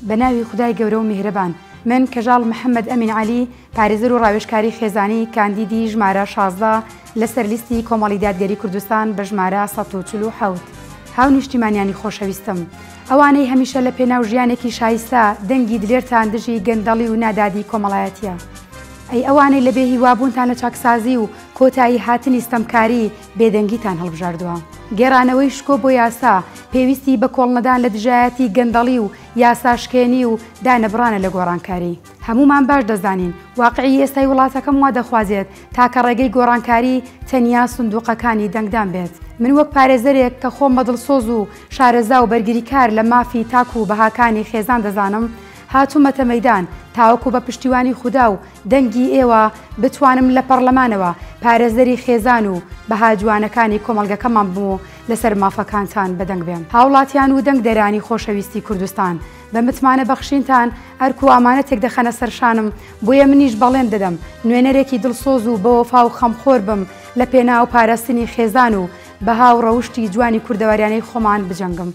بە ناوی خودای گەورە و میهرەبان. من کەژاڵ محەمەد ئەمین عەلی، پارێزەر و ڕاوێژکاری خێزانی، کاندیدی ژمارە 16 لەسەر لیستی کۆمەڵی دادگەری کوردستان بە ژمارە 147. هاونیشتیمانیانی خۆشەویستم، ئەوانەی هەمیشە لە پێناو ژیانێکی شایستە دەنگی دلێرتان دژی گەندەڵی و نادادی کۆمەڵایەتییە. ئەی ئەوانەی لە بێهیوابوونتان لە چاکسازی و کۆتایی هاتنی ستەمکاری بێدەنگیتان هەڵبژاردووە. گێڕانەوەی شکۆ بۆ یاسا، پێویستی بە کۆڵنەدان لە دژایەتی گەندەڵی و یاساشکێنی و دانەبڕانە لە گۆڕانکاری. هەموومان باش دەزانین واقعی ئێستای وڵاتەکەم وا دەخوازێت تاکە ڕێگەی گۆڕانکاری تەنیا سندوقەکانی دەنگدان بێت. من وەک پارێزەرێک کە خۆم بە دڵسۆز و شارەزا و بەرگریکار لە مافی تاک و بەهاکانی خێزان دەزانم، هاتوومەتە مەیدان تاوەکو بە پشتیوانی خودا و دەنگی ئێوە بتوانم لە پەڕلەمانەوە پارێزەری خێزان و بەها جوانەکانی کۆمەڵگەکەمان بم و لەسەر مافەکانتان بەدەنگ بێم. هاوڵاتیان و دەنگدەرانی خۆشەویستی کوردستان بە متمانە بەخشینتان ئەرک و ئامانەتێک دەخەنە سەر شانم، بۆیە منیش بەڵێن دەدەم نوێنەرێکی دڵسۆز و بەوەفا و خەمخۆر بم لە پێناو پاراستنی خێزان و بەها و ڕەوشتی جوانی کوردەواریانەی خۆمان بجەنگم.